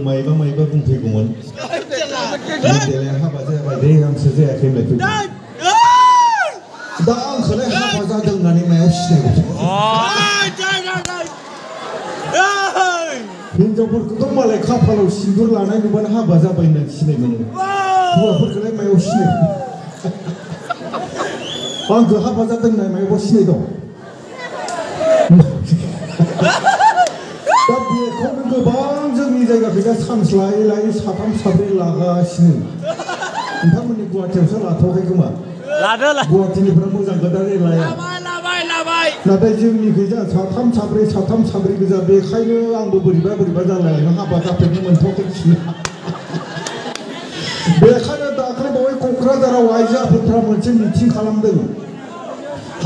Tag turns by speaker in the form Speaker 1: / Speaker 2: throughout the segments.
Speaker 1: मायबा बुंफैगौमोन मेन्देला हाबा जाबाय दे आंसो जायाखै होनलाय फैदों दा आंखौलाय हाबा जादों होननानै मायाव सिनायगौ हिनजावफोरखौथ' मालाय खाफालाव सिन्दुर लानाय नुबानो हाबा जाबाय होननानै सिनाय मोनो हौवाफोरखौलाय मायाव सिनाय आंखौ हाबा जादों होननाय मायावबा सिनाय दं दा बेखौनो गोबां जोंनि जायगाखैजा चान्स लायै लायै साथाम साब्रै लागासिनो नोंथांमोननि गुवाहाटियावसो लाथ'वाखै खोमा गुवाहाटिनिफ्रा मोजां गोदानै लाया नाथाय जोंनिखैजा साथाम साब्रै गोजा बेखायनो आंबो बोरैबा जालायलाङो हाबा जाफेरनो मोनथ'वाखै बेखायनो दाख्लै बावै क'क्राझाराव आइजो आफादफ्रा मोनसे मिटिं खालामदों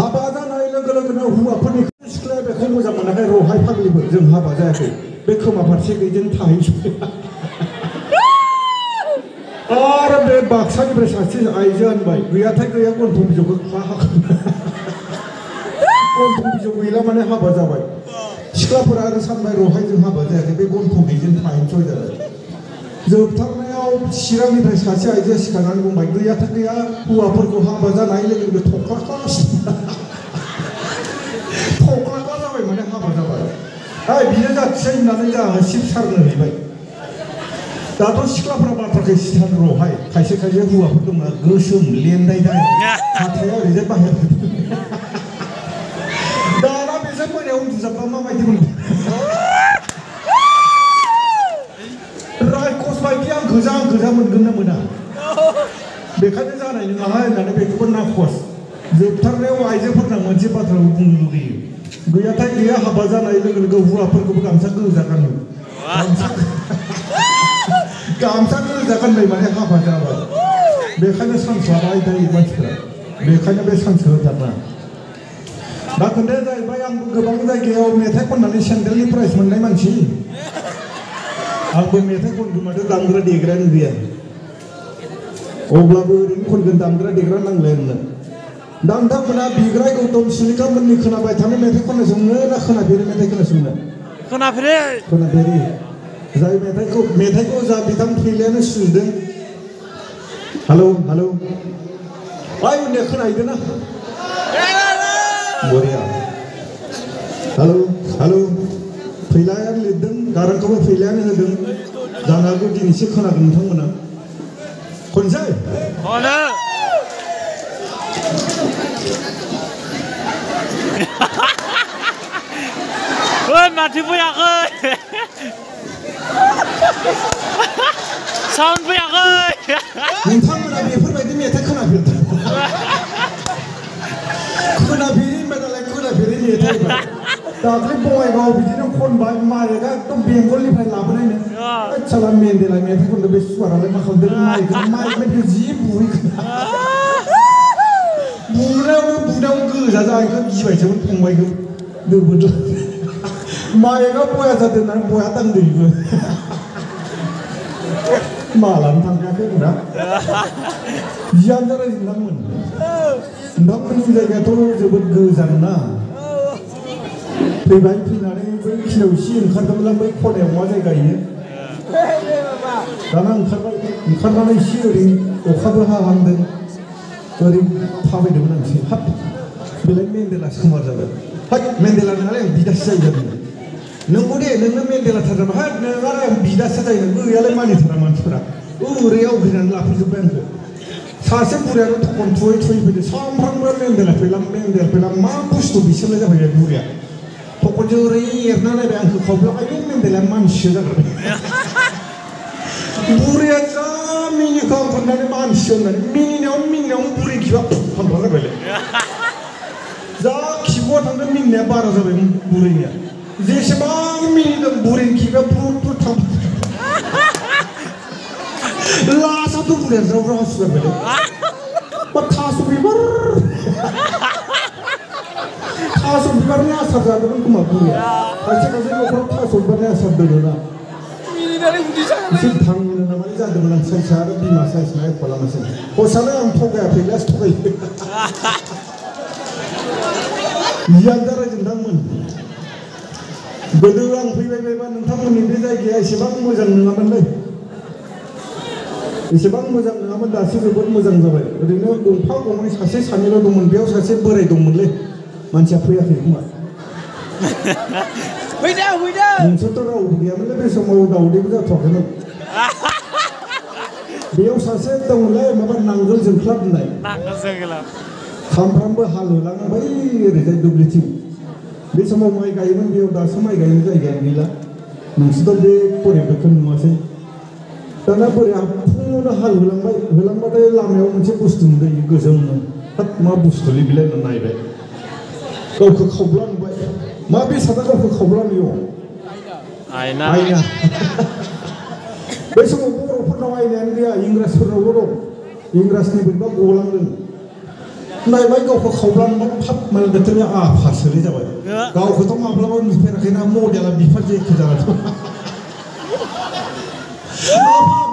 Speaker 1: हाबा जानाय लोगो लोगोनो हौवाफोरनि सिख्लाया बेखौ मोजां मोनाखै रहाय फाग्लिफोर जों हाबा जायाखै बे खोमा फारसे गैजों थाहैसै आरो बे बाक्सानिफ्राय सासे आइजो होनबाय गैयाथाय गैया गन्थं बिजौखौ गन्थं बिजौ गैला माने हाबा जाबाय सिख्लाफोरा आरो सानबाय रहायजों हाबा जायाखै बे गन्थं गैजों थाहैसै जाबाय जोबथारनायाव चिरांनिफ्राय सासे आइजोआ सिखारनानै बुंबाय गैयाथाय गैया हौवाफोरखौ हाबा जानाय लोगो लोगो थख्लाखा जाबाय माने हाबा जाबाय बियो जाथिसै होननानै जोंहा सिब सारनो हैबाय दाथ' सिख्लाफ्रा बाथ्राखौ सिथान रहाय खायसे हौवाफोर दङ गोसोम लेन्दायदाय हाथाया ओरैजाय बाहेर दाना बेजों मोनायाव उन्दुजाबा माबायदि मोनगोन रायखस बायदि आं गोजा मोनगोन ना मोना बेखायनो जानाय नङाहाय होननानै बेखौबो नाखस जोबथारनायाव आइजोफोरना मोनसे बाथ्राखौ बुंनो लुगैयो गैयाथाय गैया हाबा जानाय लोगो लोगो हौवाफोरखौबो गामसा गोजा गानो गामसा गोजा गाननाय माने हाबा जाबाय बेखायनो चान्स लाबाय थायो मानसिफोरा बेखायनो बे चान्सखौ होथारना दा खोन्थाया जाहैबाय आंबो गोबां जायगायाव मेथाइ खननानै सेन्ट्रेलनि प्राइज मोननाय मानसि आंबो मेथाइ खनगोमाथ' दामग्रा देग्रायानो गैया अब्लाबो ओरैनो खनगोन दामग्रा देग्रा नांलाय आंनो दा नोंथांमोना बिग्राय गौतम सुलेखा मोननि खोनाबाय थानाय मेथाइ खननायसंनो ना खोनाफेरि मेथाइ खोनासंनो खोनाफेरि जाय मेथाइखौ जा बिथां फैलायानो सुजुदों हेलौ ओइ उन्दैया खोनाहैदों ना बरिया हेलौ फैलायानो लिरदों गारांखौबो फैलायानो होदों जानो हागौ दिनैसो खोनागोन नोंथांमोना खनसै
Speaker 2: माथो फैयाखै साउन्ड फैयाखै
Speaker 1: नोंथांमोना बेफोरबायदि मेथाइ खोनाफेरदों खोनाफेरि होनबाय नालाय खोनाफेरि मेथाइ दाख्लै बङाइगाव बिदिनो खनबाय माइकआ एकदम बेंगलनिफ्राय लाबोनायनो साला मेन्देला मेथाइ खनदों बे सुवारालाय मा खालामदों माइकनिफ्राय जि बुनायावनो गोजा जाहैखो गिबायसोमोन फंबायखौ दोबोदो माइकआ बया जादों होननानै बया दांदैबो मालानो थांखायाखै होनना जियानो जाबाय नोंथांमोननि जायगायाथ' जोबोद गोजान ना फैबाय फैनानै बै खिनाव एसे ओंखारदोंमोन बै खनायाव मा जायगा इयो दाना ओंखारनानै एसे ओरै अखाबो हाहांदों ओरै थाबायदोंमोन आं हाब बेलाय मेन्देलासो खोमार जाबाय हाय मेन्देला नङालै आं बिदासो जायो जादों नोंगौ दे नोंनो मेन्देला थारजाबा हाय नोंआलाय आं बिदासो जायो गैयालाय मानिथारा मानसिफोरा ओरै आवग्रिनानै लाफैजोब्बाय आंखौ सासे बुरियानो थखन थुयै फैदों सामफ्रामबो मेन्देला फैला मा बुस्थु बिसोरलाय जाबाय बुरिया थखनजों ओरै एरना नायबाय आंखौ खावब्ला आयौ मेन्देलाया मानसिसो जागोन बुरिया जा मिनिखौ आं खननानै मानसिसो होननानै मिनिनायावनो बुरि खिबा फानबा जाबायलाय जा खिबुआ थांदों मिनिनाया बारा जाबाय बुरिनिया जेसेबां मिनिदों बुरिनि खिबुआ फुट थां लासावथ' बुरिया ज्राव हासुगारबायलाय मा थास' बिबारनि आसार जादोंमोन खोमा बुरिया खायसे न'खराव थास' बिबारनि आसार दोनोना एसे थांनो नामानि जादोंमोन आं साइसा आरो बिमा साइसना एख' लामासै हसालाय आं थगायाखैलासो थगायो जियानो जाबाय नोंथांमोन गोदो आं फैबायबा नोंथांमोननि बे जायगाया एसेबां मोजां नङामोनलै एसेबां मोजां नङामोन दासो जोबोद मोजां जाबाय ओरैनो गंफा गंनै सासे सानैल' दंमोन बेयाव सासे बोराय दंमोनलै मानसिया फैयाखै खोमा नोंसोरथ' रावबो गैयामोनलै बे समाव दावदैबो जाथ'वाखैमोन बेयाव सासे दंलै माबा नांगोल जोंख्लाब होननाय सानफ्रामबो हालौलाङो बै ओरैजाय दुब्लिथिं बे समाव माइ गायोमोन बेयाव दासो माइ गायनो जायगायानो गैला नोंसोरथ' बे परिबेखौ नुवासै दाना बोरै फुङावनो हाल होलांबाथाय लामायाव मोनसे बुस्थु नुदों गोजोंनो हाब मा बुस्थुलै बिलाय नायबाय गावखौ खावब्ला नुबाय मा बेसादा गावखौ खावब्ला नुयो आयना बै समाव बर'फोरनाव आयनायानो गैया इंराजफोरनावल' दं इंराजनि बोरैबा गलांदों नायबाय गावखौ खावब्ला नुबाय थाब माने दाथोरनि आफासोलै जाबाय गावखौथ' माब्लाबा नुफेराखैना मडेला बिफाजों एखे जानानै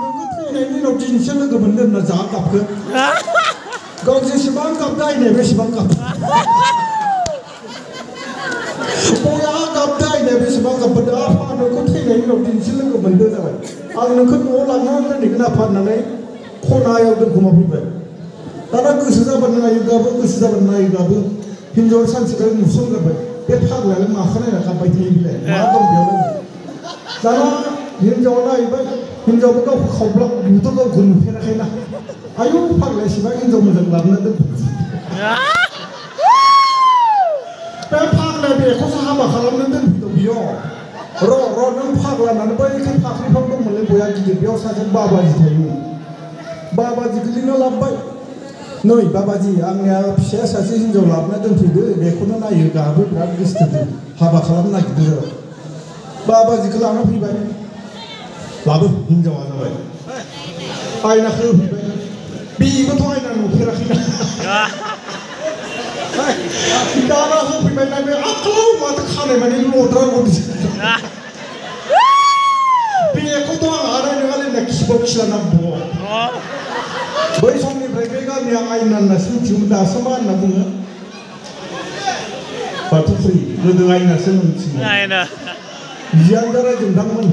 Speaker 1: नोंखौ थैनायनि उनाव दिनैसो लोगो मोनदों होनना जा गाबखो गाव जेसेबां गाबदों आयनाया बेसेबां गाबदों बया गाबदों आयनाया बेसेबां गाबदों आफा नोंखौ थैनायनि उनाव दिनैसो लोगो मोनदों जाबाय आं नोंखौ न'आव लांनानै दोनहैगोन आफा होननानै खनायाव दोनखोमा फैबाय दाना गोसो जाबानो नायो गाबो गोसो जाबानो नायो गाबो हिन्जाव सानसेखालि नुसनगारबाय बे फाग्लायालाय माखौ नायना गाबबाय थायो बिलाय मा दं बेयावलाय दाना हिन्जावा नायबाय हिन्जावबो गावखौ खावब्ला नुथ' गावखौ नुफेराखैना आयौ फाग्ला एसेबां हिन्जाव मोजां लाबोना दोनदों बे फाग्लाया बेखौसो हाबा खालामनो दोनफैदों बेयाव र' नों फाग्ला होननानै बैखाय फाख्रिफ्राव दंमोनलै बया गिदिर बेयाव सासे बाबाजि थायोमोन बाबाजिखौ लिंना लाबोबाय नै बाबाजि आंनिया फिसाया सासे हिन्जाव लाबोना दोनफैदो बेखौनो नायो गाबो बिराद गोसोथोदों हाबा खालामनो नागिरदों जाबाय बाबाजिखौ लाना फैबाय लाबो हिन्जावा जाबाय आयनाखौ होफैबाय बेबोथ' आयना नुफेराखैना दाना होफैबाय ना बे आखाव माथो खानाय माने लद्रा लद्रि बेखौथ' आं हानाय नङालै होनना खिबाव खिला नांगौ बै समनिफ्राय बे गामिया आयना होननासो मिथियोमोन दासो मा होनना बुङो बाथौफुरि गोदो आयनासो मिथियोमोन जियानदारा जोंदांमोन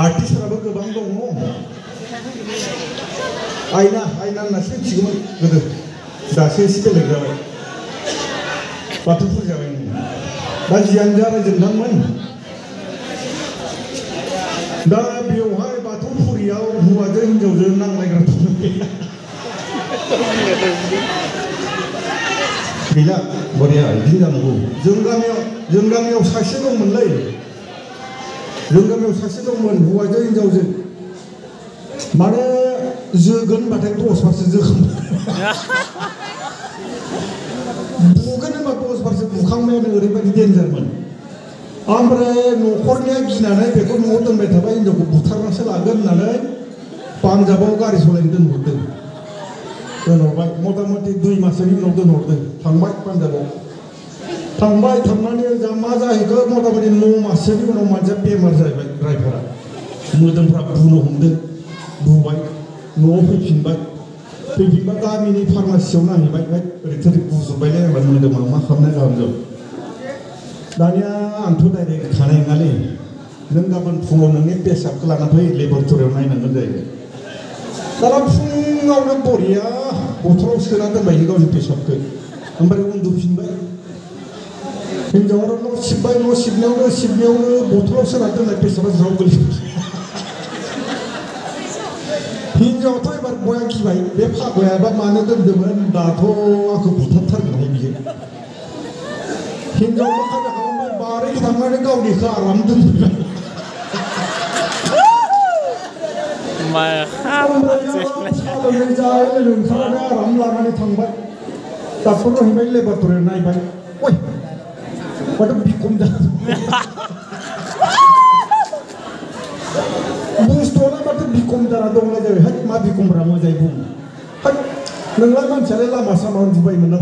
Speaker 1: आर्टिस्टफ्राबो गोबां दङ आयना होननासो मिथिगौमोन गोदो दासो एसे बेलेग जाबाय बाथौफुरि जाबाय दा जियानदारा जोंदांमोन दा बेवहाय बाथौफुरियाव हौवाजों हिन्जावजों नांलायग्रा गैला बरिया बिदिनो जानांगौ जों गामियाव सासे दंमोनलै जों गामियाव सासे दंमोन हौवाजों हिन्जावजों माने जोगोन होनबाथाय 10 बारसो जोखांबाय बुगोन होनबा 10 बारसो बुखांबायानो ओरैबायदि डेन्जारमोन ओमफ्राय न'खरनिया गिनानै बेखौ न'आव दोनबाय थाबाय हिन्जावखौ बुथारनासो लागोन होननानै पान्जाबाव गारि सालायनो दोनहरबाय मथा मथि 2 मासनि उनाव दोनहरदों थांबाय पान्जाबाव थांनानै जा मा जाहैखो मथा मथि 9 मासनि उनाव मानसिया बेमार जाहैबाय ड्राइभारा मोदोमफ्रा बुनो हमदों बुबाय न'आव फैफिनबा गामिनि फार्मासियाव नायहैबाय ओरै थोरै गुजुबायलाय होनबा मोदोमा मा खालामनाय गाहाम दानिया आंथ' डाइरेक्ट थानाय नङालै नों गाबोन फुङाव नोंनि पेसाबखौ लाना फै लेबरेटरियाव नायनांगोन जाहैबाय दाना फुङावनो बरिया बथलाव सोना दोनबाय गावनि पेसाबखौ ओमफ्राय उन्दुफिनबाय हिन्जावा न' सिबबाय न' सिबनायावनो बथलाव सोना दोननाय पेसाबा ज्राव गोलैबाय हिन्जावाथ' एबार बया गिबाय बे फाग्लायाबा मानो दोनदोंमोन दाथ' आंखौ बुथारथारगोनहाय बियो हिन्जाव मा खालामबाय बारै थांनानै गावनिखौ आराम दोनफैबाय ओंखारनानै आराम लानानै थांबाय डाक्टरनाव हैबाय लेबरेटरियाव नायबाय ओइ माथो बिखम जादों बुस्थुआनो माथो बिखम जाना दंलाय जाबाय हाय मा बिखमफ्रा मोजाङै बुं हाय नोंलाय मानसियालाय लामा सामा उन्दुबायमोन ना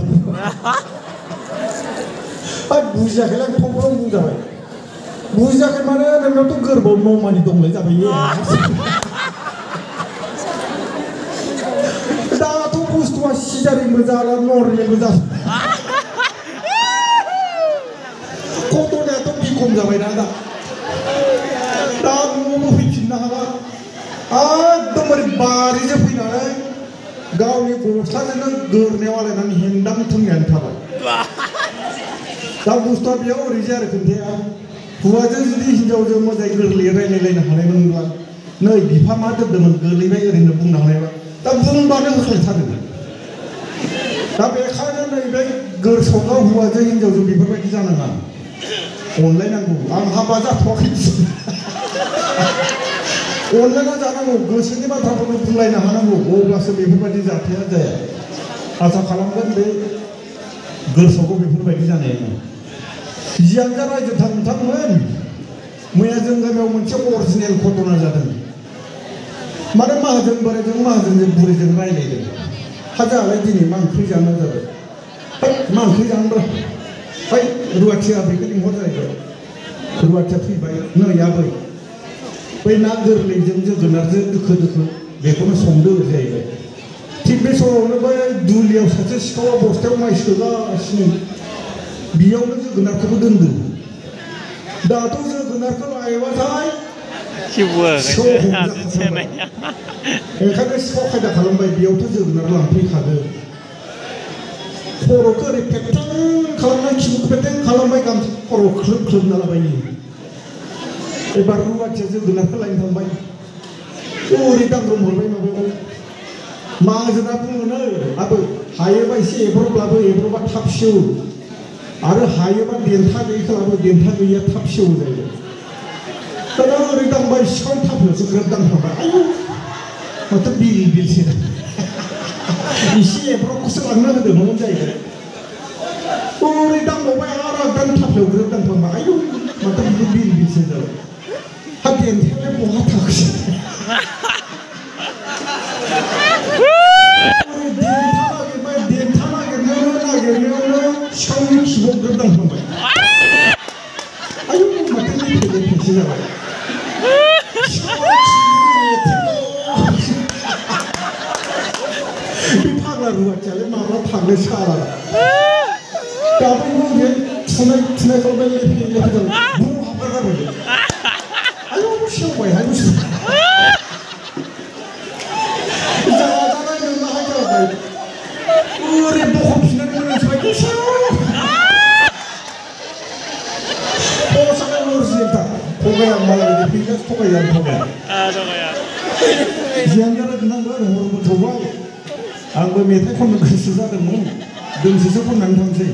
Speaker 1: हाय बुजियाखैलाय आं थंब्लं बुंजाबाय बुजियाखै माने नोंनावथ' गोरबोआव न'मानि दंलाय जाबाय दाथ' बुस्थुआ सिजारिंबो जाला नर्मेलबो जाला गथ'नियाथ' खम जाबायना दा न'आवबो फैफिननो हाला एकदमबारे बारिजों फैनानै गावनि गस्लाजोंनो गोरनायाव आलायनानै हेंदां थुंनायानो थाबाय दा बुस्थुआ बेयाव ओरैजाय आरो खोन्थाया हौवाजों जुदि हिनजावजों मोजाङै गोरलैयै रायलायलायनो हानायमोनब्ला नै बिफा मा दोनदोंमोन गोलैबाय ओरैनो बुंनो हानायबा दा बुंबानो होख्लायथारो दा बेखायनो नैबे गोरसोआव हौवाजों हिनजावजों बेफोरबायदि जानाङा अनलायनांगौ आं हाबा जाथ'वाखै अनलायना जानांगौ गोसोनि बाथ्राफोरखौ बुंलायनो हानांगौ अब्लासो बेफोरबायदि जाथाया जाया आसा खालामगोन बे गोरसोआव बेफोरबायदि जानाय नङा जियानो जा रायजो नोंथांमोन मैया जों गामियाव मोनसे अरिजिनेल घटना जादों माने माहाजोन बोराइजों माहाजोनजों बुरैजों रायलायदों हाजालाय दिनै मा ओंख्रि जानो जाबाय मा ओंख्रि जानोब्रा ओइ रुवाथि आबैखौ लिंहर जाहैबाय रुवाथिया फैबाय नै आबै बै ना गोरलैजों जोगोनारजों दोखो दोखो बेखौनो संदो जाहैबाय थिग बे समावनो बै दुलियाव सासे सिखावा बस्थायाव माइ सोगासिनो बेयावनो जोगोनारखौबो दोनदों दाथ' जोगोनारखौ लायबाथाय ओंखायनो सिखाव खायदा खालामबाय बेयावथ' जोगोनार लांफैखादों खर'खौ ओरै फेथें खालामनानै खिबुखौ फेथें खालामबाय गामसा खर' ख्लोब ख्लोब नालाबायो एबार रुवाथिया जोगोनारखौ लायनो थांबाय ओरै दांग्रोम हरबाय माबायाव माहाजोना बुङोनो आबै हायोबा एसे एब्रबब्लाबो एब्रबा थाब सेवो आरो हायोबा देन्था गैयैखौलाबो देन्था गैयैया थाब सेवो जायो दाना ओरै दांबाय सिखाव थाफिनसो ग्रोब दांफाबाय आयौ माथो बिल बिलसो एसे एब्रबखौसो लांनो होदोंमोन जाहैबाय ओरै दांबावबाय आरो आगदान थाफियाव ग्रोब दांफाबाय आयौ माथो बिदि बिल बिलसो जाबाय हा देन्थायालाय बहा थाखोसै देन्था नागिरनायावनो सिखावनि खिबुआव ग्रोब दांफाबाय आयौ माथो लेफे जाबाय बे फाग्ला रुवाथियालाय माब्ला थांनो सारा दाबो बे थुनाय खालामबाय लेफे जाबाय बुं हाबगारबाय आयौ सेवबायहाय बुस्थुआ जाजानाय नोंनाहाय जाबाय ओरै बख'फिननानै मोनसबाय थगाया मालाय फैगास थगाया जियानो जाना दोननांगोन हरबो थौबाय आंबो मेथाइ खननो गोसो जादोंमोन दोंसेसो खननानै थांसै